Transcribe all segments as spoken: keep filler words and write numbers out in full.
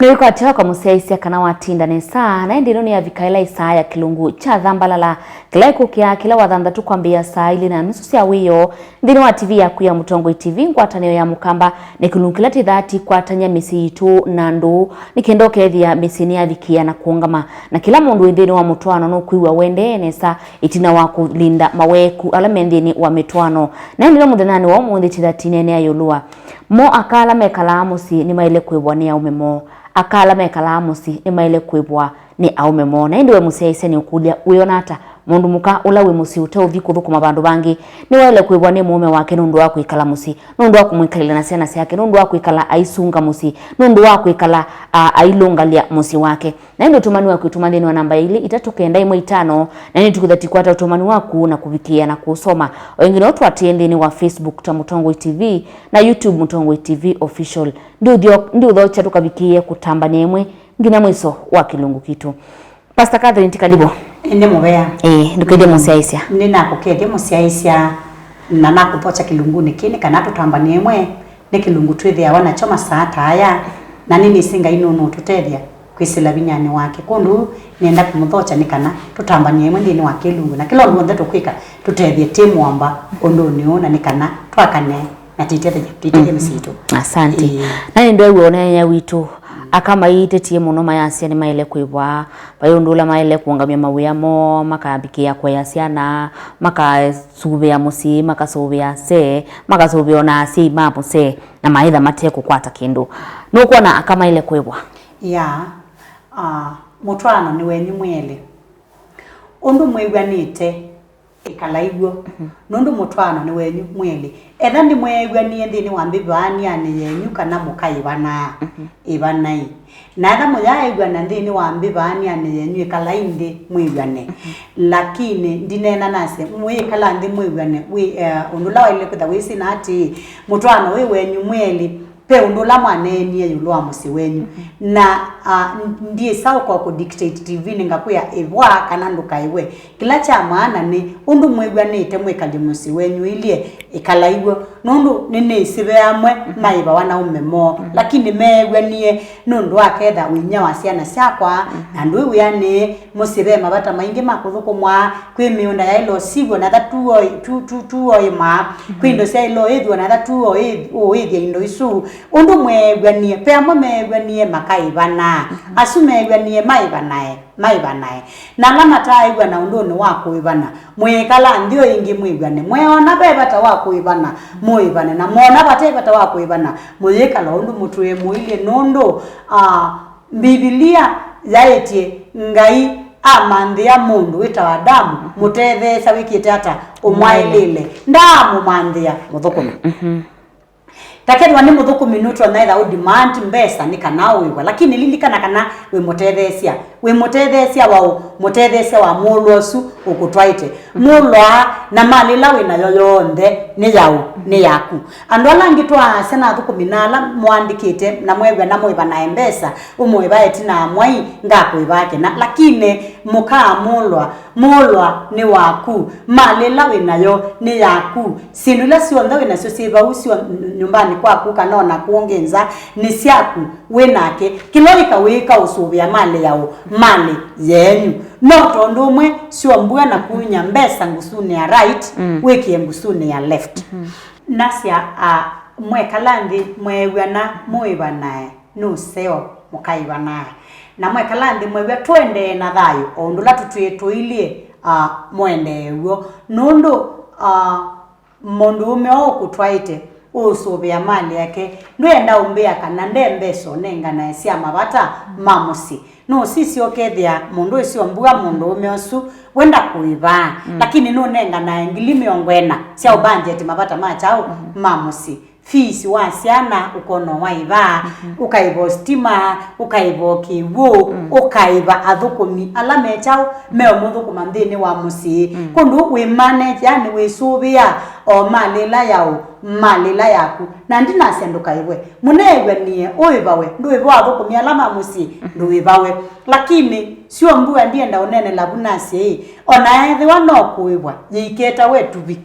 Nĩwĩkwatya kwa mũsyaĩĩsya kana watinda nesa, na ĩndĩ ĩno nĩyavika ĩla ĩsaa ya kĩlungu kya Thambalala, kĩla ĩkũkĩa kĩla Wathanthatũ kwambĩĩa saa ilĩ na nusu sya wĩoo, nthĩnĩ wa T V yaku ya Mũtongoi T V, ngwatanĩo ya Mũkamba, nĩ kĩlungu kĩla tĩthaa tĩkwatany'a mĩsyĩ yitũ na andũ, nĩ kenda ũkethĩa mĩsyĩ nĩyavikĩa na kũũngama, na kĩla mũndũ wĩ nthĩnĩ wa mũtwaano nũkwĩw'a ũendee nesa ĩtina wa kũlinda maweku ala me nthĩnĩ wa mĩtwaano. Na ĩndĩ mũthenyanĩ wa ũmũnthĩ tĩthaa tĩneenea ĩũlũ wa mo aka ala mekalaa mũsyĩ nĩmaĩle kwĩw'a nĩ aũme moo. Aka ala mekalaa mũsyĩ nĩmaĩle kwĩw'a nĩ aũme moo. Na ĩndĩ we mũsyaĩĩsya nĩũkũlya, wĩona ata? Mũndũ mũka ũla wĩ mũsyĩ ũteũthi kũthũkũma vandũ vangĩ nĩwaĩle kwĩw'a nĩ mũũme wake nũndũ wa kwĩkala mũsyĩ, nũndũ wa kũmwĩkalĩla na syana syake, nũndũ wa kwĩkala aisunga mũsyĩ, nũndũ wa kwĩkala, a, ailũngalya mũsyĩ wake? Na ĩndĩ ũtũmani waku ũtũma nthĩnĩ wa namba ya ilĩ itatũ kenda ĩmwe itano, na ĩndĩ tũkĩtha tĩkwata ũtũmani waku na kũvikĩĩa na kũũsoma. O ĩngĩ no tũatĩĩe nthĩnĩ wa Facebook ta Mũtongoi T V na YouTube Mũtongoi T V Official. Ndiũthyo-, ndiũthokya tũkavikĩĩe kũtambanĩa ĩmwe nginya mwiso wa kĩlungu kitũ. Pastor Catherine, ti karibu. Nĩ mũvea. Ĩĩ, ndũkethye mũsyaĩĩsya. Nĩnakũkethya mũsyaĩĩsya, na nakũthokya kĩlungunĩ kĩĩ nĩ kana tũtambanĩe ĩmwe, nĩ kĩlungu twĩthĩawa nakyo masaa ta aya, na nĩnĩsĩ Ngai nũnũũtũtethya kwĩsĩla vinyanĩ wake. Kwoou nĩenda kũmũthokya nĩ kana tũtambanĩe ĩmwe nthĩnĩ wa kĩlungu, na kĩla ũndũ w'onthe tũkwĩka tũtethye twĩ mũamba ũndũnĩ ũũ, na nĩ kana twakane na tũitethya, tũitethya mĩsyĩ itũ. Asante. Ĩĩ. Na nĩndwew'a ũneenea witũ, aka maitĩtie mũno mayasya nĩmaĩle kwĩw'a, vai ũndũ ũla maĩle kũũngamya mawĩa moo, makavikĩa kũea syana, makasũvĩa mũsyĩ, makasũvĩa se, makasũvĩa ona asyai ma mũse, na maĩtha mate kũkwata kĩndũ. Nũkwona aka maĩle kwĩw'a? Ya, ah, mũtwaano nĩ wenyu mwĩ elĩ. Ũndũ mwĩw'anĩte, ĩkalai w'o, nũndũ mũtwaano nĩ wenyu mwĩ elĩ. Etha nĩmweew'anie nthĩnĩ wa mbĩvaanĩanĩ yenyu kana mũkaĩvanaa, ĩvanai. Na etha mũyaaĩw'ana nthĩnĩ wa mbĩvaanĩanĩ yenyu, ĩkalai nthĩ mwĩw'ane. Lakini ndineena nasya, mũyĩkala nthĩ mwĩw'ane, wĩ, eh, ũndũ ũla waĩle kwĩtha wĩsĩ na atĩĩ, mũtwaano wĩ wenyu mwĩ elĩ, ve ũndũ ũla mwaneenie ĩũlũ wa mũsyĩ wenyu. Na, ah, n-, ndyĩsa ũka kũ dictate T V-nĩ ngakwĩa ĩvwa kana ndũkaĩwe. Kĩla kya maana nĩ ũndũ mwĩw'anĩte mwĩkalye mũsyĩ wenyu ũilye, ĩkalai w'o. Nũndũ nĩnĩsĩ ve amwe maĩvawa na aũme moo, lakini meew'anie nũndũ wa ketha ũinyia wa syana syakwa, na ndwĩ wĩanĩe mũsyĩ ve mavata maingĩ ma kũthũkũmwa, kwĩ mĩũnda yaĩle ũsiw'o na etha tuo-, tu-, tu-, tuoĩma, kwĩ indo syaĩle ũĩthw'a na etha tuo-, ũĩthya indo isu. Ũndũ mweew'anie, ve amwe meew'anie makaĩvana, asu meew'anie maĩvanae, maĩvanae. Na ala mataaĩw'ana ũndũnĩ wa kũĩvana, mũyĩkala nthĩ o ĩngĩ mwĩw'ane. Mweona ve vata wa kũĩvana, mũĩvane, na mweona vate vata wa kũĩvana, mũyĩkala ũndũ mũtwĩe mũilye, nũndũ, ah, Mbivilia yaĩtye, Ngai amanthĩa mũndũ wĩtawa Adamu mũtetheesya wĩkĩte ata? Ũmwaĩlĩle. Ndaamũmanthĩa mũthũkũmi. Ta kethĩwa nĩ mũthũkũmi nũtonya ĩtha ũ demand mbesa nĩ kana ũĩw'a, lakini lilikana kana wĩ mũtetheesya. Wĩ mũtetheesya waũ? Mũtetheesya wa mũlwa ũsu ũkũtwaĩte. Mũlwa na malĩ ĩla wĩ nayo yonthe nĩ yaũ? Nĩ yaku. Andũ ala angĩ twaasya na athũkũmi na ala mũandĩkĩte na mwew'ana mũĩvanae mbesa, ũmũĩva ĩtina mwai, ngakũĩva kĩna. Lakini mũka mũlwa, mũlwa nĩ waku, malĩ ĩla wĩ nayo nĩ yaku, syĩndũ ila syonthe wĩ nasyo syĩ vau syo nyũmbanĩ kwaku kana o na kũngĩ nza nĩ syaku, wĩ nake. Kĩla wĩka wĩĩka ũsũvĩa malĩ yaũ? Malĩ yenyu. No tondũ ũmwe syombua na kunya mbesa ngusunĩ ya right, wĩkĩe ngusunĩ ya left. Nasya, a, mwekala nthĩ mweew'ana mũĩvanae nĩ ũseo mũkaĩvanae. Na mwekala nthĩ mwew'a tũendee na thayũ o ũndũ ũla tũtwĩe tũilyĩ, a, mũendee w'o. Nũndũ, a, mũndũũme ũũ ũkũtwaĩte ũũsũvĩa malĩ yake, ndwenda ũmbĩa kana nde mbesa ũnenganae sya mavata ma mũsyĩ. Nũsisye ũkethĩa mũndũ ũsyombua mũndũũme ũsu wenda kũĩvaa, lakini nũnenganae ngili mĩongo ĩna sya ũbanjeti mavata ma kyaũ? Ma mũsyĩ. Fees wa syana ũkona waĩva, ũkaĩva stima, ũkaĩva kĩw'ũ, ũkaĩva athũkũmi ala me kyaũ? Meũmũthũkũma nthĩnĩ wa mũsyĩ. Kũndũ wĩ manage, yani wĩsũvĩa o malĩ ĩla yaũ? Malĩ ĩla yaku. Na ndinasya ndũkaĩvwe. Mũneew'anie ũĩvawe. Ndũĩvawa athũkũmi ala ma mũsyĩ, ndũĩvawe. Lakini syombua ndienda ũneenela vu nasye ĩ, o na ethĩwa no kũĩvwa, yĩiketawe ĩtuvi.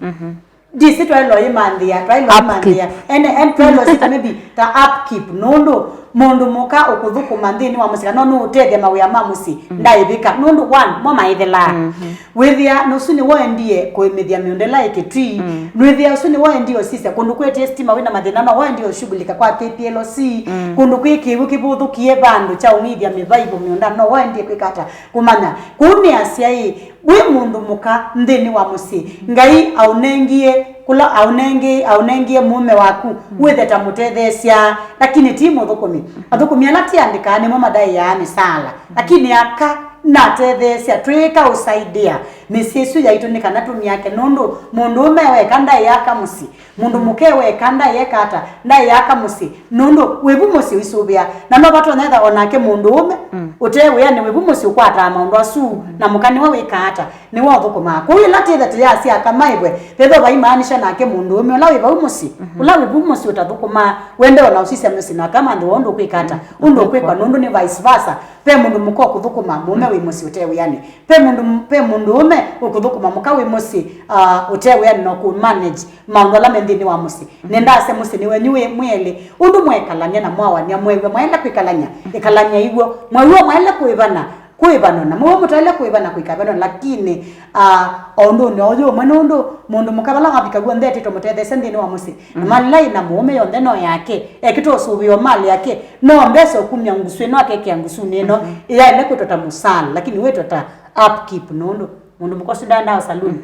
Ndisi twaĩlwa imanthĩa, twaĩlwa imanthĩa. Ene, en twaĩlwa sita maybe ta upkeep, nũndũ mũndũ mũka ũkũthũkũma nthĩnĩ wa mũsyĩ, kana nũũtethya mawĩa ma mũsyĩ, ndaĩvĩka. Nũndũ, one, mo maĩthelaa. Wĩthĩa ũsu nĩwaendie kũĩmĩthya mĩũnda ĩla ĩ Kitui. Nwĩthĩa ũsu nĩwaendie ũsisya kũndũ kwĩtie sitima wĩna mathĩna, no waendie ũshughulika kwa K P L C, kũndũ kwĩ kĩw'ũ kĩvũthũkie, vandũ kyaũng'ithya mĩvaivũ mĩũnda, no waendie kwĩka ata kũmanya. Kũu nĩ asya ĩ, wĩ mũndũ mũka nthĩnĩ wa mũsyĩ, Ngai aũnengie kũla aũnengie, aũnengie mũũme waku, wĩthe ta mũtetheesya, lakini ti mũthũkũmi. Athũkũmi ala tiandĩkaa nĩmo madaĩaa mĩsaala, lakini aka natetheesya, twĩĩka ũsaidia mĩsyĩ ĩsu yaitũ nĩ kana tũmyake, nũndũ mũndũũme weka ndaĩaka mũsyĩ, mũndũ mũke weka ndaĩeka ata, ndaĩaka mũsyĩ, nũndũ wĩvu mũsyĩ ũisũvĩa. Na no vatonya etha o nake mũndũũme ũte wĩanĩ wĩvu mũsyĩ ũkwataa maũndũ asu, na mũka nĩwe wĩkaa ata, nĩwe ũthũkũmaa. Kwoou ĩla twĩtha tũyasya aka maĩvwe, vethĩwa vaimaanisha nake mũndũũme ũla wĩ vau mũsyĩ, ũla wĩ vu mũsyĩ ũtathũkũmaa, wende o na ũsisya mũsyĩ na aka manthĩwa ũndũ ũkwĩka ata, ũndũ ũkwĩkwa, nũndũ nĩ vice versa. Ve mũndũ mũka ũkũthũkũma mũũme wĩ mũsyĩ ũte wĩanĩ. Ve mũndũ, ve mũndũũme ũkũthũkũma mũka wĩ mũsyĩ, ah, ũte wĩanĩ na ũkũ manage maũndũ ala me nthĩnĩ wa mũsyĩ. Nĩndasya mũsyĩ nĩ wenyu wĩ mwĩelĩ. Ũndũ mwekalany'a na mwawanĩa, mwew'a mwaĩle kwĩkalany'a, ĩkalany'ai w'o. Mwew'a mwaĩle kũĩvana, kũĩvanwa, na mwew'a mũtaĩle kũĩvana, kũikavanwa. Lakini, ah, o ũndũnĩ o ũyũ ũmwe, nũndũ mũndũ mũka vala wavika w'onthe etĩtwe mũtetheesya nthĩnĩ wa mũsyĩ. Na mali ĩla ĩna mũũme yonthe no yake, ekĩtwe ũsũvĩo malĩ yake, no mbesa ũkumya ngusu ĩno akekĩa ngusunĩ ĩno, ĩyaĩle kwĩtwa ta mũsala, lakini wĩtwa ta upkeep, nũndũ mũndũ mũka ũsu ndaendaa saluni.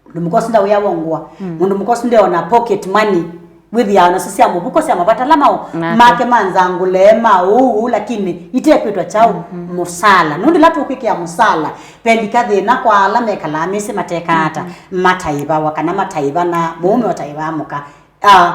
Mũndũ mũka ũsu ndawĩawa ngũa. Mũndũ mũka ũsu ndeona pocket money. Wĩthĩawa nasyo sya mũvuko sya mavatala mao make ma nzangũle ma ũu, lakini itekwĩtwa kyaũ, mũsala. Nũndũ ĩla tũkwĩkĩa mũsala, velika thĩna kwa ala mekalaa mĩsyĩ mateka ata, mataĩvawa kana mataĩvana, mũũme ũtaĩvaa mũka. Ah,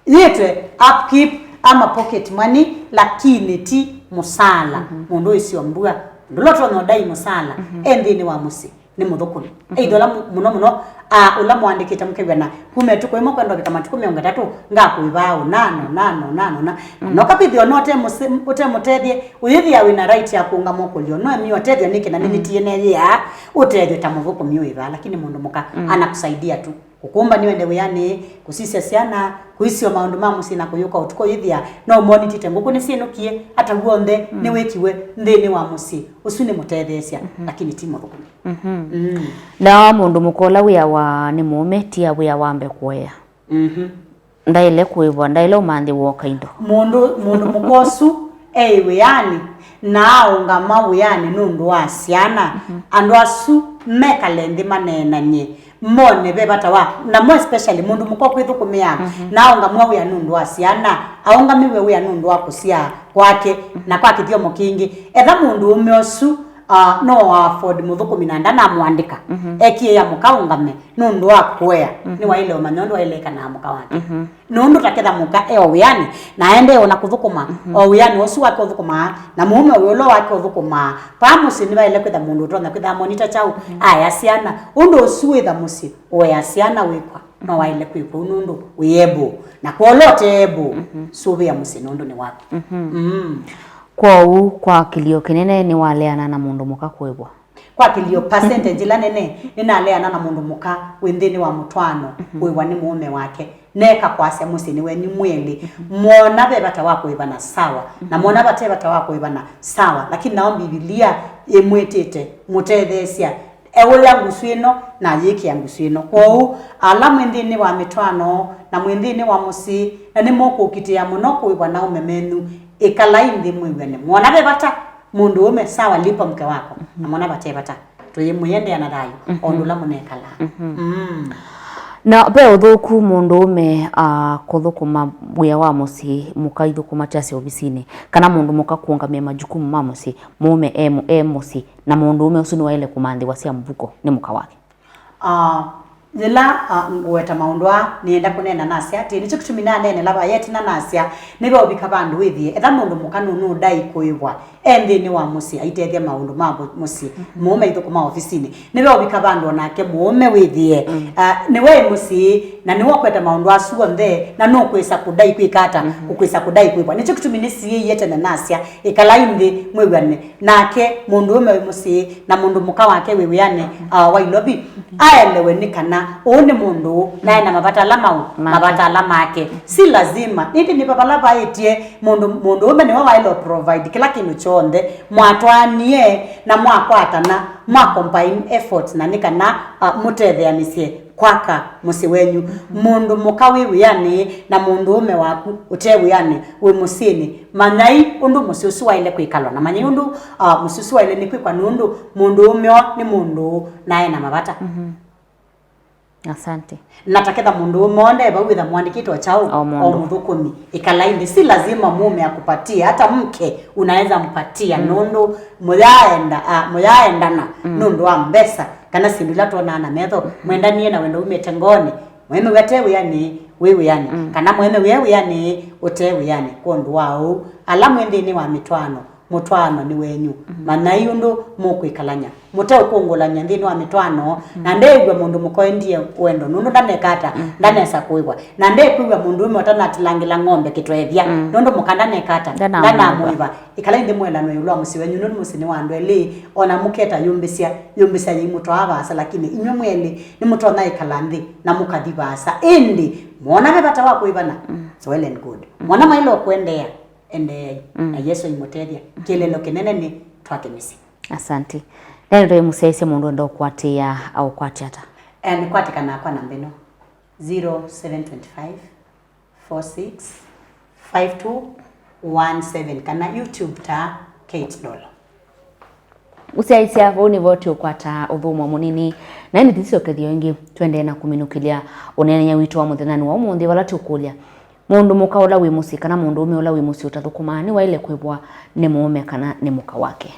yĩtwe upkeep ama pocket money, lakini ti mũsala. Mũndũ ũisyo mbua, ndũla ũtonya ũdai mũsala e nthĩnĩ wa mũsyĩ. Nĩ mũthũkũmi. Either ũla mu-, mũno mũno, ah, ũla mũandĩkĩte mũkew'ana, kuma ĩtukũ ĩmwe kwenda ũvika matukũ mĩongo ĩtatũ, ngakũĩvaa ũnana, ũnana, ũnana, ũnana. Na ũkavĩthĩwa no ũte mũse-, ũte mũtethye, ũyĩthĩa wĩna right ya kũũngama ũkũlyo, no emi ũtethyo nĩkĩ na nĩnĩtie neyĩaa ũtethyo ta mũthũkũmi ũĩvaa, lakini mũndũ mũka anakusaidia tu. Kũkũmba nĩwende wĩanĩ, kũsisya syana, kũisyo maũndũ ma mũsyĩ na kũyũka ũtukũ ũyĩthĩa no ũmonitite ngũkũ nĩsyĩnũkie, ata w'onthe nĩwĩkiwe nthĩnĩ wa mũsyĩ. Ũsu nĩ mũtetheesya, lakini ti mũthũkũmi. Mm. Na mũndũ mũka ũla wĩawa nĩ mũũme, ti a wĩa wambe kũea. Ndaĩle kũĩvwa, ndaĩle ũmanthĩwa o kaindo. Mũndũ, mũndũ mũka ũsu e wĩanĩ, na aũngama wĩanĩ nũndũ wa syana, andũ asu mekale nthĩ maneenany'e, mone ve vata wa, namo especially mũndũ mũka ũkwĩthũkũmĩa, na aũngamw'a wĩa nũndũ wa syana, aũngamĩw'e wĩa nũndũ wa kũsyaa kwake, na kwa kĩthyomo kĩngĩ. Etha mũndũũme ũsu, ah, no afford mũthũkũmi na ndanamũandĩka, ekie ya mũka ũngame nũndũ wa kũea, nĩwaĩle ũmanya ũndũ waĩle ĩka na mũka wake. Nũndũ taketha mũka e o wĩanĩ, na aendee o na kũthũkũma, o wĩanĩ ũsu wake ũthũkũmaa, na mũũme ũyũ ũla wake ũthũkũmaa, vaa mũsyĩ nĩvaĩle kwĩtha mũndũ ũtonya kwĩtha amonita kyaũ, aya syana. Ũndũ ũsu wĩtha mũsyĩ, ũea syana wĩkwa, no waĩle kwĩkwa ũu nũndũ wĩ able. Na kwa ũla ũte able, sũvĩa mũsyĩ nũndũ nĩ waku. Mm. Kwoou, kwa kĩlio kĩnene nĩwaleana na mũndũ mũka kũĩvwa? Kwa kĩlio, percentage ĩla nene, nĩnaleana na mũndũ mũka wĩ nthĩnĩ wa mũtwaano, kũĩvwa nĩ mũũme wake. Neka kwasya mũsyĩ nĩ wenyu mwĩlĩ. Mwona ve vata wa kũĩvana, sawa. Na mwona vate vata wa kũĩvana, sawa. Lakini nao Mbivilia ĩmwĩtĩte mũtetheesya, eũya ngusu ĩno na ayĩkĩa ngusu ĩno. Kwoou, ala mwĩ nthĩnĩ wa mĩtwaano na mwĩ nthĩnĩ wa mũsyĩ, na nĩmũkũkitĩa mũno kũĩvwa na aũme menyu, ĩkalai nthĩ mwĩw'ane. Mwona ve vata, mũndũũme, sawa, lipa mke wako. Na mwona vate vata, tũyĩmwĩendea na thayũ, o ũndũ ũla mũnekalaa. Mm. Na ve ũthũku mũndũũme, ah, kũthũkũma wĩa wa mũsyĩ, mũka ithũkũma kyasya ovisinĩ, kana mũndũ mũka kũũngamĩa majukumu ma mũsyĩ, mũũme e mũ-, e mũsyĩ, na mũndũũme ũsu nĩwaĩle kũmanthĩwa sya mũvuko nĩ mũka wake? Ah, yĩla, ah, ngũweta maũndũ aa, nĩenda kũneena nasya atĩ, nĩkyo kĩtumi naneenela vaya ĩtina nasya, nĩveũvika vandũ wĩthĩe, etha mũndũ mũka nũnũũdai kũĩvwa e nthĩnĩ wa mũsyĩ aitethya maũndũ ma vũ-, mũsyĩ, mũũme aithũkũma ovisinĩ, nĩveũvika vandũ o nake mũũme wĩthĩe, ah, nĩwe e mũsyĩ, na nĩwe ũkwete maũndũ asu onthe, na nũkwĩsa kũdai kwĩka ata, ũkwĩsa kũdai kwĩvwa. Nĩkyo kĩtumi nĩsiĩie tene nasya, ĩkalai nthĩ mwĩw'ane. Nake mũndũũme wĩ mũsyĩ na mũndũ mũka wake wĩ wĩanĩ, ah, wa ilovi, aelewe nĩ kana Ũũ nĩ mũndũ naĩ na mavata ala mau, make. Mavata ala make. Si lazima. Ĩndĩ nĩ vala vaĩtye mũndũ, mũndũ ũme nĩwe waĩle provide kĩla kĩndũ kyonthe. Mwatwaanie na mwakwatana, mwa combine efforts na nĩ kana, uh, mũtetheanĩsye kwaka mũsyĩ wenyu. Mũndũ mũka wĩ wĩanĩ na mũndũ ũme waku ũte wĩanĩ wĩ mũsyĩnĩ, manyai ũndũ mũsyĩ ũsu waĩle kwĩkalwa na manyai ũndũ, uh, mũsyĩ ũsu waĩle nĩ kwĩkwa nũndũ mũndũ ũme o nĩ mũndũ naĩ na mavata. Asante. Na taketha mũndũ ũme o nde vau wĩtha mwandĩkĩtwe kyaũ? O mũndũ. O mũthũkũmi. Ĩkalai nthĩ. Si lazima mume akupatie, hata mke unaweza mpatia nũndũ mũyaenda, ah, mũyaendana nũndũ wa mbesa kana syĩndũ ila twonaa na metho. Mwendanie na wendo umĩte ngoonĩ. Mweme wĩate wĩanĩ, wĩ wĩanĩ. Kana mweme wĩa wĩanĩ, ũte wĩanĩ. Kwondũ wa ũu, ala mwĩ nthĩnĩ wa mĩtwaano, mũtwaano nĩ wenyu. Manyai ũndũ mũkwĩkalany'a. Mũteũkũngũlany'a nthĩnĩ wa mĩtwaano, na ndeĩw'a mũndũ mũka ũendie wendo, nũndũ ndaneka ata, ndanesa kũĩwa. Na ndekwĩw'a mũndũũme ũtanatilangĩla ng'ombe kĩtwethya, nũndũ mũka ndaneka ata, ndanamũĩva. Ĩkalai nthĩ mwĩlano ĩũlũ wa mũsyĩ wenyu, nũndũ mũsyĩ nĩ wa andũ elĩ, o na mũketa yũmbĩsya, yũmbĩsya yĩimũtwaa vaasa, lakini inyw'ĩ mwĩ elĩ nĩmũtonya ĩkala nthĩ na mũkathi vaasa. Ĩndĩ, mwona ve vata wa kũĩvana, it's well and good. Mwona mwaĩle o kũendeea, endeeai, na Yesũ aimũtethya. Kĩeleelo kĩnene nĩ twake mĩsyĩ. Asante. Neno tũimũsyaĩsya mũndũ enda ũkwatĩĩa aũkwatya ata? Eh, nĩkwatĩkanaa kwa namba ĩno, zero seven twenty five, four six, five two one seven, kana YouTube ta Kate Dolo. Ũsyaĩsya, vau nĩvo tũũkwata ũthũmũo mũnini, na ĩndĩ tũsyokethye ĩngĩ, tũendee na kũminũkĩlya ũneenany'a witũ wa mũthenyanĩ wa ũmũnthĩ, vala tũkũlya, mũndũ mũka ũla wĩ mũsyĩ kana mũndũũme ũla wĩ mũsyĩ ũtathũkũmaa nĩwaĩle kwĩvwa nĩ mũũme kana nĩ mũka wake?